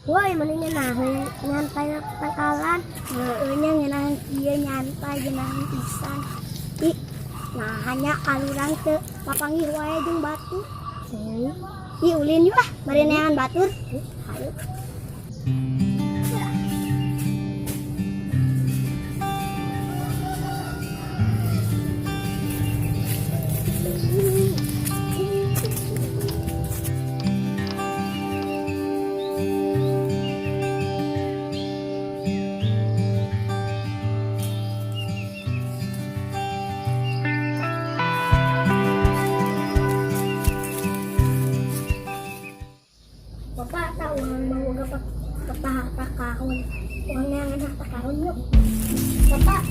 Woi, mana ngenaheun nyantai tangkalan. Heueuh nya, ngenaheun ieu nyantai, ngenaheun pisan. Ih, nah hanya alurang teu papanggih wae jeung batur. Ih, ulin yuk ah, bari neangan batur. Hayu. Bapak tahu urang mau gak peta harta karun. Urang neangan harta karun yuk. Bapak,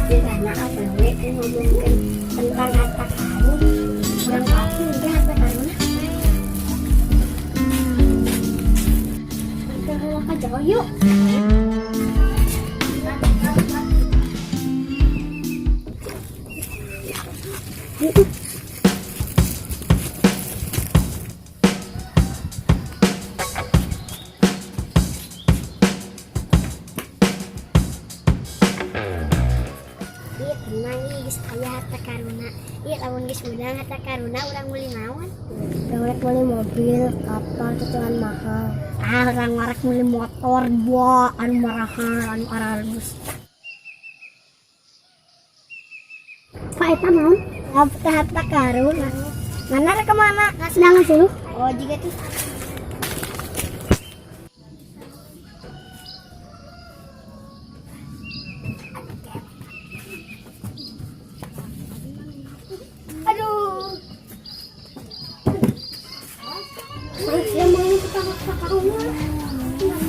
karena apa we ngomongin tentang harta karun. Urang pasti udah harta karun. Kita ka jauh yuk. Yuk. Iya, tenang ih, geus aya harta karuna. Iya, lamun geus meunang harta karuna, urang meuli naon? Urang rek meuli mobil, kapal, tutuan mahal. Ah, urang rek meuli motor dua anu marahal, anu aralus. Pak, eta naon? Harta harta karuna. Mana rek kemana? Sedang sih. Oh, jika tuh. Aduh. Saya mau kita harta karuna.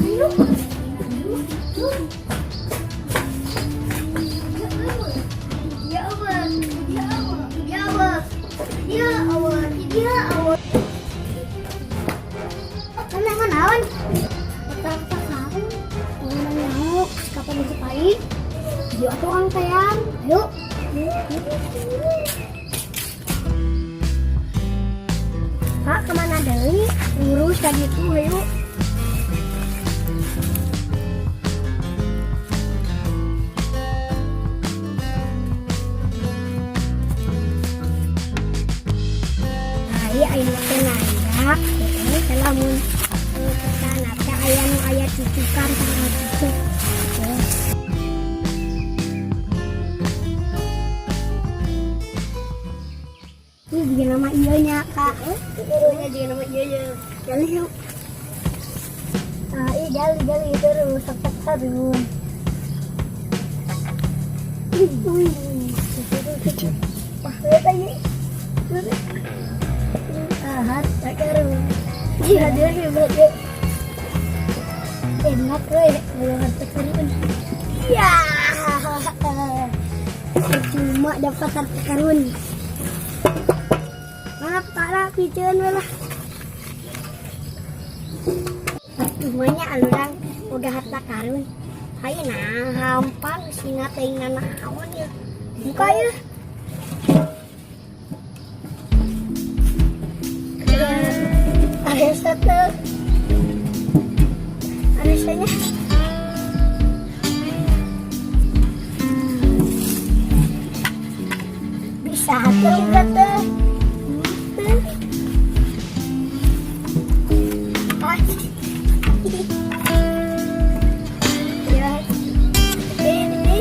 Ayo. Ya Allah, ya Allah, ya Allah, ya Allah, ya Allah. Kenapa naon? Harta karun. Urang nyaho, kapan dicepai? Yuk atuh urang teang. Yuk. Pak, kemana deui? Lurus ka ditu hayu. Nah, iya ayeuna teh nanya, heeh, lamun petana teh aya nu aya cucukan tanggal cucuk. Heeh. Ini juga nama iya nya, Kak. Iya, juga nama iya nya. Gali yuk. Ah, iya, gali gali terus sampai karun. Wih, wah, lihat aja. Ah, harta karun. Iya, dia hebat ya. Enak we, kalau harta karun. Iya. Cuma dapat harta karun. Mana parah piceun we lah. Cumanya alurang udah harta karun. Hayu nah hampang singa teh naon ya. Buka ya. Ada satu. Ada satunya. Bisa tuh enggak tuh? Ah. Ya. Ini.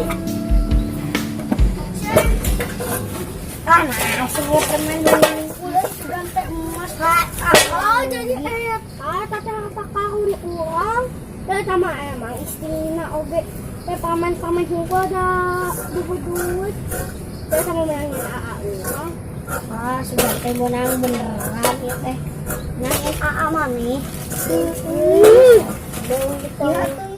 Ah, nah, semua teman udah sudah teh emas. Oh, jadi eta teh harta karun urang. Teh sama emang istrina oge teh paman-paman juga ada duit-duit. Teh sama menangin AA urang. Ah, sudah teh menang beneran ya teh. Nangin AA mami. Ya tuh.